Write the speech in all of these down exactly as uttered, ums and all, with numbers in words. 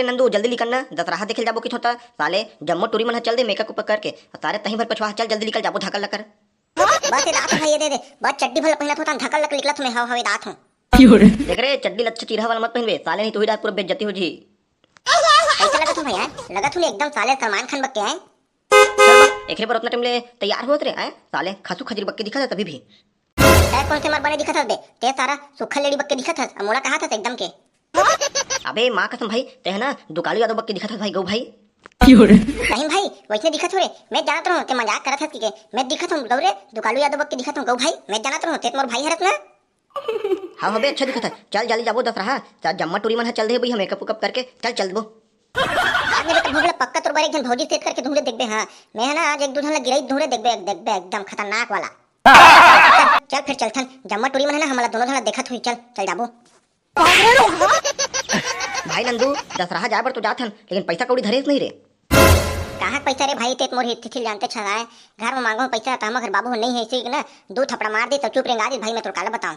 नंदू, जल्दी निकल ना, दसराहा देखे ल जाबो किथों त। साले जम्मो टूरी मन ह चल दे मेकअप उकअप करके, सारे तहीं भर पछवा, चल जल्दी निकल जाबो, धकल लकर। बस ये दात भाई, ये दे दे, बस चड्डी भर पहिना थोथन, धकल लकर निकलत हूँ मैं, हव हवे दात हूँ। देख रे, चड्डी लच्छा चिरहा वाला मत पहिनबे साले, नहीं तो ही डार पूरा बेइज्जती हो जी। कैसे लगत हूँ भैया? लगत हूँ एकदम साले सलमान खान बक्के हैं। एकरे बर उतना टाइम ले तैयार होत रे, हैं? साले खसू खजरी बक्के दिखत है तभी भी। तै कौन से मर बने दिखत हस बे? ते सारा सुखल लेडी बक्के दिखत हस, मोला कहा थस एकदम के। अबे माँ कसम भाई, ते है ना दुकालू यादव बक्के दिखत हस भाई, गऊ भाई। नहीं भाई, वैसे दिखत हो रे, मैं जानत रहूं ते मजाक करत हस कि के, मैं दिखत हूं गऊ रे, दुकालू यादव बक्के दिखत हूं गऊ भाई, मैं जानत रहूं ते मोर भाई हरत ना। हाँ हाँ बे, अच्छा दिखत है। चल जल्दी जाबो दसराहा, चा जम्मा टूरी मन ह चल दे भई, हम मेकअप उकअप करके चल चल दबो। आज नहीं बेटा भोगला, पक्का तोर बर एक झन भौजी सेट करके ढूंढे देखबे। हाँ, मैं है ना आज एक दो झन ला गिरई ढूंढे देखबे, देखबे एकदम खतरनाक वाला। चल फिर चलथन, जम्मा टूरी मन है ना हमला दोनों झन ला देखत हुई, चल चल जाबो। भाई नंदू, दसराहा जाए बर तो जाथन, लेकिन पैसा कौड़ी धरेस नहीं रे। कहाँ पैसा रे भाई, ते मोर हित थिथिल जानते छलाए। घर में मांगो पैसा त हमर घर बाबू नहीं है, इसी ना दो थपड़ा मार दी तो चुप रेंगा दी भाई, मैं तोर काला बताऊं।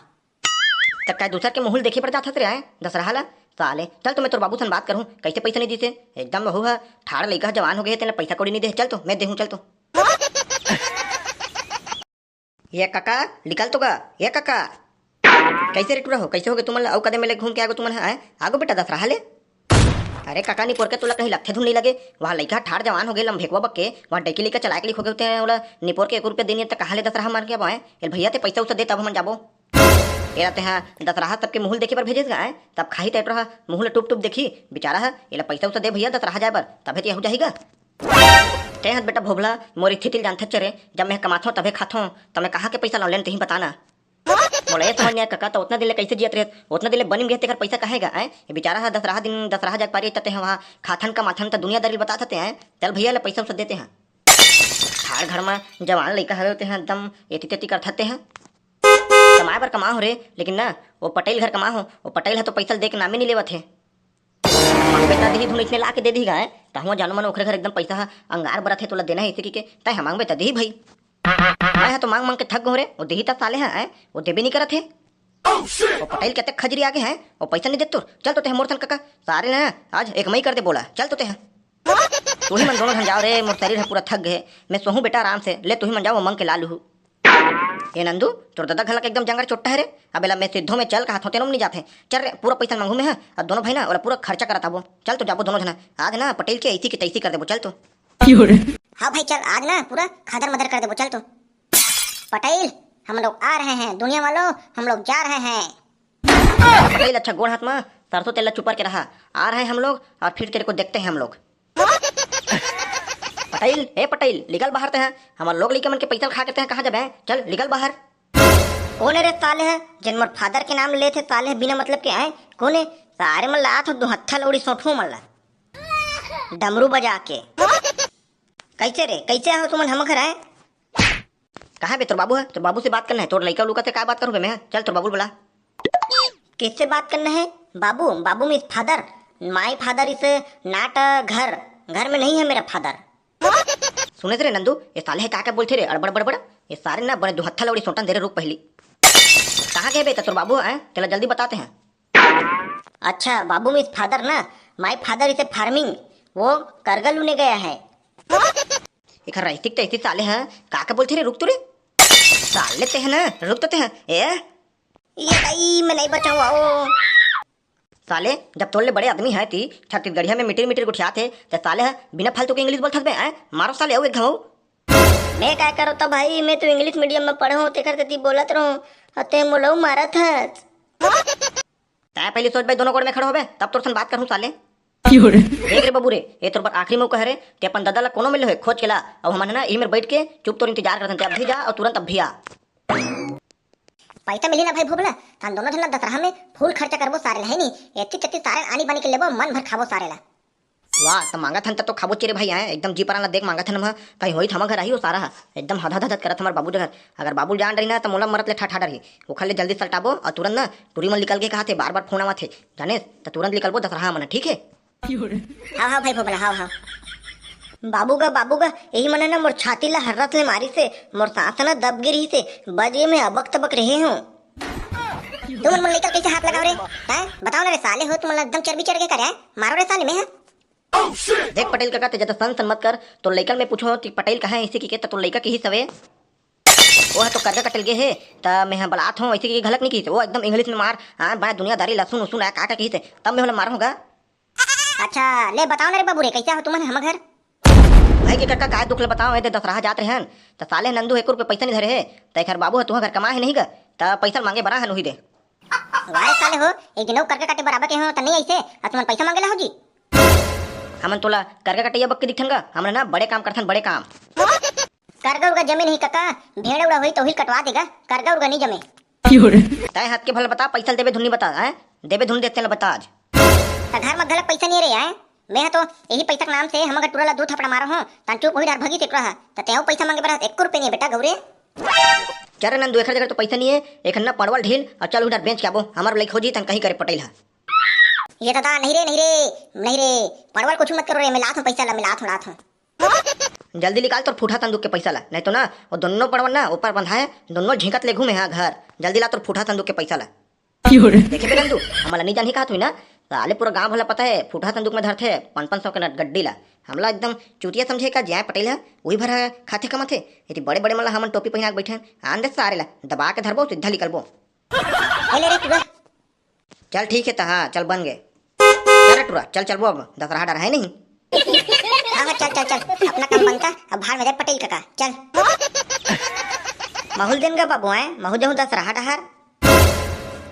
त काय दूसर के मुहुल देखे बर जाथस रे आए दसराहा ला? साले चल तो मैं तोर बाबू सन बात करूं, कैसे पैसा नहीं दीसे? एकदम वहू ह ठाड़ लइका ह, जवान हो गए, तेला पैसा कौड़ी नहीं दे। चल तो मैं देहूं, चल तो। ये काका, निकल तो गा, ये काका। कैसे रे टूरा हो, कैसे हो गए तुमन ला? अउ कदे में ले घूम के आगो तुमन ह, आए? आगो बेटा दसराहा ले। अरे काका, निपोर के तोला कहीं लगथे धुन नहीं लगे। वहाँ लइका ठाड़ जवान हो गए, लम्भेकवा बक्के, वहाँ डैकी लइका चलाए के लिख हो गए होते हैं, ओला निपोर के एक रुपया देनी है, त कहाँ ले दसराहा मार के अब आए? ए भैया ते पैसा उसा दे तब हमन जाबो। एला तेहा दसराहा सबके मुहुल देखे बर भेजेस गा, आए? तब खाही ते टूरा ह, मुहुल टुप टुप देखी, बेचारा ह, एला पैसा उसा दे भैया दसराहा जाए बर, तभे ते यहू जाही गा। ते हत बेटा भोभला, मोर स्थिति ल जानथच रे, जब मैं कमाथों तभे खाथों, त मैं कहाँ के पैसा लाऊं, लेन तेही बताना। मोला ये समझ नहीं आया कका, त उतना दिन ले कैसे जियत रहे, उतना दिन ले बनिम गए तेकर पैसा काहे गा, आए? ये बेचारा ह दसराहा दिन, दसराहा जाके पारी त ते ह वहाँ खाथन कमाथन त दुनियादारी ल बतात हते, आए? चल भैया ले पैसा उसा देते हैं। ठाड़ घर में जवान लइका हवे ते ह एकदम एती तेती करथत ते ह। कमाए बर कमा हो रे, लेकिन ना, वो पटेल घर कमा हो, वो पटेल ह तो पैसा ल दे के नामे नहीं लेवत हे। मांगबे त दिही धुन इसने ला के दे दिही गाय। तहुआ जानो मन ओखरे घर एकदम पैसा ह अंगार बरत हे, तोला देना हे इसे कहिके, तय ह मांगबे त दिही भाई। मैं ह तो मांग मांग के थक गो रे, वो दिही त साले ह, आय, वो देबे नहीं करत हे। वो पटेल के अतेक खजरी आगे है, वो पैसा नहीं देत तोर। चल तो ते ह मोर सन कका, सारे ना आज एक मई कर दे बोला, चल तो ते ह। तू ही मन दोनों झन जाओ रे, मोर शरीर ह पूरा थक गए, मैं सोहूं बेटा आराम से, ले तू ही मन जाओ, वो मांग के ला लूहू। ए नंदू, तोर ददा घलक एकदम जंगर चोट्टा हे रे। अब एला मैं सिद्धो में चल कहाथों, तेनो में नहीं जाथे। चल रे, पूरा पैसा मांगू मैं ह, अब दोनों भाई ना, ओला पूरा खर्चा करत आबो। चल तो जाबो दोनों झना। आज ना पटेल के ऐसी की तैसी कर देबो, चल तो। हाँ भाई चल, आज ना पूरा खदर मदर कर देबो, चल तो। पटेल, हम लोग आ रहे हैं, दुनिया वालों, हम लोग जा रहे हैं। पटेल, अच्छा गोड़ हाथ में सरसों तेल ला चुपर के रहा, आ रहे हैं हम लोग और फिर तेरे को देखते हैं हम लोग। पटेल, ए पटेल, निकल बाहर ते ह। हमर लोग लइका मन के पैसा खा के ते ह कहाँ जाबे? चल, निकल बाहर। कौन है रे साले ह, जेन मोर फादर के नाम लेथे साले ह बिना मतलब के, आए? कौन है? सारे मन ला आत हो दो हत्था लौड़ी सोठू मन ला। डमरू बजा के। कैसे रे? कैसे हो तुमन हम घर आए? कहाँ बे तोर बाबू ह? तोर बाबू से बात करना है। तोर लइका लुका से का बात करूँ बे मैं? चल तोर बाबू ल बुला। किससे बात करना है? बाबू, बाबू means father, my father is not a घर, घर में नहीं है मेरा फादर। सुने रे नंदू, ये साले ह का का बोलथे रे, अड़बड़ बड़बड़। ये सारे ना बने दुहत्था लौड़ी सोटन दे रे, रुक पहली। कहाँ गए बे त तोर बाबू ह, तेला जल्दी बताते हैं। अच्छा, बाबू means father ना, my father is a farming, वो करगल उन्हें गया है। एकर रहितिक तैसी साले ह, का का बोलथे रे, रुक तो रे। साले ते ह ना, रुक तो ते ह, ए। ये दाई, मैं नहीं बचाऊँ, आओ। साले, जब तोर ले बड़े आदमी है ती, छत्तीसगढ़िया में मिटिर मिटिर गुठियात हे, ते साले ह, बिना फालतू के English बोलथस बे, हैं? मारो साले, आओ एक घाव। मैं का करो तो भाई, मैं तो English medium में पढ़े हूँ, तेकर तेती बोलत रहूँ, अते मोलऊ मारत हस। तैं पहली सोच बे, दोनों गोड़ में खड़े होबे, तब तोर सन बात करहूँ साले। देख रे बाबू रे, ये तोर बर आखिरी मौका है रे, ते अपन दादा ला कोनो मिले होए, खोज के ला, अब हमन ना इही मेर बैठ के चुप तोर इंतजार करथन, ते अभी जा और तुरंत अभी आ। पैसा मिली ना भाई भोभला, तहन दोनों झन ला दसराहा में full खर्चा करबो सारे ला, है नी? एती चत्ती सारे आनी बानी के लेबो, मन भर खाबो सारे ला। वाह, त मांगत हन त तो खाबो चे रे भाई, आए एकदम जी परान ला देख मांगत हन हम, कहीं होई त हमर घर आही हो सारा ह, एकदम हद हद हद करत हमर बाबू जगह। अगर बाबू जान डरी ना त मोला मरत ले ठा ठा डरही। ओखर ले जल्दी सलटाबो और तुरंत ना टूरी मन निकल के कहा थे, बार बार फोन आवत हे, जाने त तुरंत निकलबो दसराहा मन, ठीक है? हाँ हाँ भाई भोभला, हाँ हाँ। बाबू गा, बाबू गा, यही मने ना मोर छाती ला हर्रत ले मारी से, मोर सांस ना दब गिरी से, बजे में अबक तबक रहे हूँ। तुमन मन लइका ल कइसे हाथ लगाव रे? हैं? बताव ना रे साले हो, तुमन ल एकदम चर्बी चढ़ गे का रे? मारो रे साले में, हैं? देख पटेल कका, ते जादा सन सन मत कर। तोर लइका ल मैं पूछों कि पटेल कहाँ हे, अइसे कहिके, त तोर लइका कहिस हवे, ओ ह तो करगा कटे ल गे हे, त मैं ह बलात हों, अइसे कहिके घलक नइ कहिस। ओ एकदम English में मार, हाँ, बड़ा दुनियादारी लहसुन उसुन आय, का का कहिस हे, तब मैं ओला मारहूँ गा। अच्छा, ले बताव ना रे बाबू रे, कइसे हो तुमन हमर घर? भाई के कका, काय दुख ल बताव, ए दे दसरहा जात रहेन, त साले नंदू ह एको रुपया पइसा नइ धरे हे, त एखर बाबू ह तुंहर घर कमाए हे नहीं गा, त पइसा ल मांगे बर आए हन उही दे। वाह रे साले हो, एक दिन अउ करगा काटे बर आबे के हो, त नइ आइसे, अउ तुमन पइसा मांगे ला हो जी? हमन तोला करगा कटइया बक के दिखथन गा? हमन ना बड़े काम करथन, बड़े काम। करगा उरगा जमे नहीं कका, भेड़ उड़ा होही त ओही ल कटवा देगा, करगा उरगा नइ जमे। तैं हद के भला बता, पइसा ल देबे धुन नइ बता, हैं? देबे धुन देते ल बता आज। त घर म घलक पइसा नइ रे, हैं? मैं ह तो यही पइसा के नाम से हमर टूरा ला दू थपड़ा मारो हों, तहान चुप उही डार भगिस टूरा ह। त तैं अउ पइसा मांगे बर आत हस, एको रुपया नइ हे बेटा गउरे। चल रे नंदू, एखर जघा तो पइसा नइ हे, एखर ना परवल ढील अउ चल उही डार बेंच के आबो, हमर लइक हो जी तहान कहीं करे पटेल ह। ए ददा, नहीं रे, नहीं रे, नहीं रे, परवल कुछू मत करो रे, मैं लात हों पइसा ला, मैं लात हों, लात हों। जल्दी निकाल तोर फूटहा संदूक के पइसा ला, नहीं तो ना, ओ दोनों परवल ना ऊपर बंधाए, दोनों झिंकत ले घूमे हा घर। जल्दी ला तोर फूटहा संदूक के पइसा ला। देखे बे नंदू, हमन ला नइ जानही कहत होही ना, साले पूरा गांव भर ला पता हे, फूटहा संदूक में धरथे पाँच पाँच सौ के नट गड्डी ला। हमला एकदम चूतिया समझे का, जियाय पटेल ह, उही भर ह खाथे कमाथे। एती बड़े-बड़े मन ला हमन टोपी पहिना के बइठे हन, आन दे सारे ला, दबा के धरबो, सीधा निकलबो। ए ले रे टूरा। चल ठीक हे त, हाँ, चल बन गे। चल रे टूरा, चल चलबो अब, दसरहा डर हे नहीं। हाँ, हाँ, चल, चल, चल, अपना काम बनता, अब भाड़ में जाए पटेल कका, चल। महूं ल देन गा बाबू, हैं? महूं जहूं दसरहा डहर।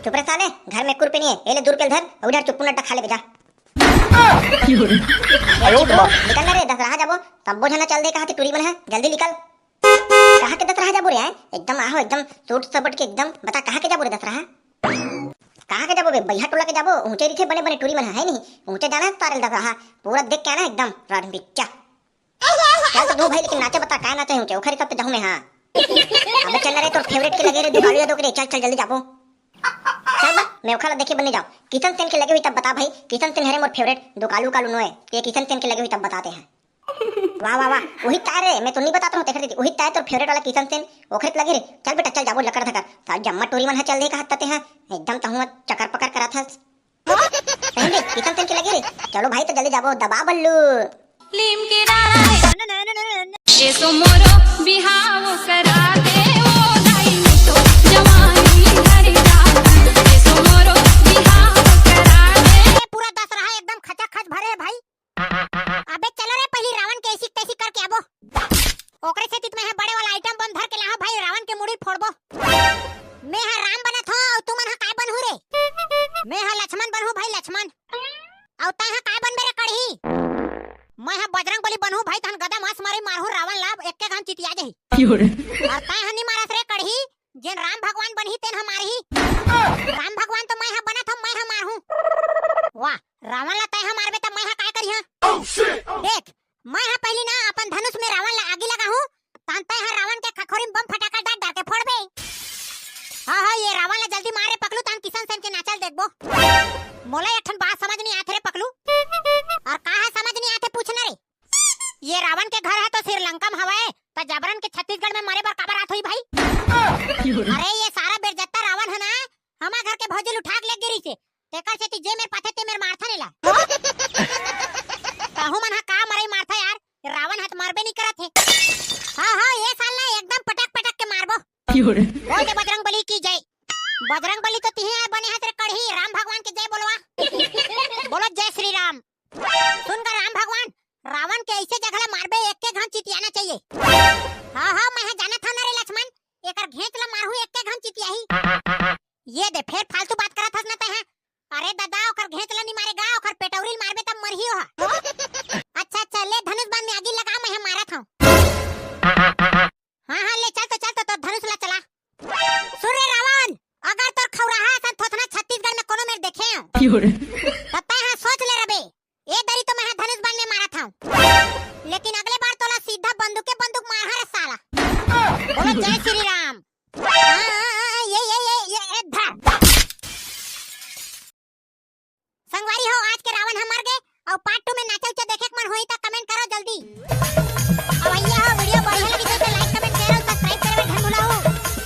चुप रे साले, घर में कुर पे नहीं है। ए ले दू रुपया ल धर, अउ इधर चुप्पू नड्डा खा ले जा। ए चिको, निकल ना रे, दसरहा जाबो, तब्बो झन चल दे कहा थे टूरी मन है, जल्दी निकल। कहाँ के दसरहा जाबो रे, हैं? एकदम आहो, एकदम सूट सबट के एकदम, बता कहाँ के जाबो रे दसरहा? कहाँ के जाबो बे? बइहा टोला के जाबो, ऊंचे रिथे बने बने टूरी मन है, है नहीं? ऊंचे जाना है तारे ल दसरहा, पूरा देख के आना एकदम, रात में बिच्चा। चल तो दू भाई, लेकिन नाचा बता, काय नाचा हे ऊंचे? ओखर हिसाब से जाहूं मैं, हाँ। अबे चल रे, तोर favourite के लगे रे, दुकालू यादव के रे, चल, चल, जल्दी जाबो। चल बा, मैं ओखर ला देखे बने जाओ। किशन सेन के लगे हुई तब बता भाई, किशन सेन हरे मोर favourite, दुकालू कालू नोए, ते किशन सेन के लगे हुई तब बताते हैं। वाह, वाह, वाह, वही ताय रे, मैं तो नहीं बताता हूँ, तेखर दीदी, वही ताय तोर favourite वाला किशन सेन, ओखरे त लगे रे। चल बेटा, चल जाबो लकर धकर, साल जम्मा टूरी मन हा चल दे कहा तते हैं, एकदम तहुआ चकर पकर करत हस। पहन दे, किशन सेन के लगे रे। चलो भाई, तो जल्दी जाबो, दबा बल्लू। लीम के डारा है। एसो मोरो बिहाव करा दे, ओ दाई तो जवानी हरी रात। एसो मोरो बिहाव करा दे। ये पूरा दसरहा एकदम खचाखच भरे है भाई। अबे चलो रे, पहली रावण के ऐसी तैसी करके आबो। ओकरे सेती त मैं ह बड़े वाला item bomb धर के लाहूं भाई, रावण के मुड़ी फोड़बो। मैं ह राम बनत हों, अउ तुमन ह काय बनहू रे? मैं ह लक्ष्मण बनहूं भाई, लक्ष्मण। अउ तैं ह काय बनबे रे कड़ही? मैं ह बजरंग बली बनहूं भाई, तहन गदा मास मारे मारहूं रावण ला, एक्के घाम चितिया जही। अउ तैं ह नी मारस रे कड़ही, जेन राम भगवान बनही तेन ह मारही। राम भगवान तो मैं ह बनत हों, मैं ह मारहूं। वाह, रावण ला तैं ह मारबे त मैं ह काय करिहां? देख, मैं ह पहिली ना अपन धनुष में रावण ला आगी लगाहूं, तहन तैं ह रावण के खखोरी में बम फटाका डाल डाल के फोड़बे। हाँ, हाँ, ये रावण ला जल्दी मार रे पकलू, तहन किशन सेन के नाचल देखबो। मोला एक ठन बात समझ नहीं आथे रे पकलू। अउ का ह समझ नहीं आथे, पूछ ना रे। ये रावण के घर ह तो श्रीलंका में हवय, त जबरन के छत्तीसगढ़ में मरे बर काबर आत होही भाई? अरे ये सारा बेरजत्ता रावण ह ना, हमर घर के भौजी ल उठा के ले गे रहिसे, तेकर सेती जे मेर पाथे ते मेर मारथन एला। तहू मन ह का मरई मारथा यार, रावण ह त मरबे नहीं करत हे। हाँ, हाँ, ये साल ना एकदम पटक पटक के मारबो। बोल दे बजरंग बली की जय। बजरंग बली तो तिही आय बने हस रे कड़ही, राम भगवान के जय बोलवा। बोलो जय श्री राम। सुन गा राम भगवान, रावण के ऐसे जगह ला मारबे, एक के घाम चितियाना चाहिए। हाँ, हाँ, मैं ह जानत हंव ना रे लक्ष्मण, एकर घेंच ला मारहूं, एक के घाम चितियाही। ये दे, फेर फालतू बात करत हस ना तैं ह। अरे ददा, ओकर घेंच ला नी मारे गा, ओकर पेटौरी ल मारबे तब मरही ओहा। अच्छा, अच्छा, ले धनुष बाण में आगी लगा, मैं ह मारत हंव। हाँ, हाँ, ले चल तो, चल तो, तोर धनुष ला चला। सुन रे रावण, अगर तोर खौराहा असन थोथना छत्तीसगढ़ में कोनो मेर देखे हंव, त तैं ह सोच ले रबे। ए दरी तो मैं ह धनुष बाण में मारत हंव, लेकिन अगले बार तोला सीधा बंदूके बंदूक मारहूं रे साला। बोलो जय श्री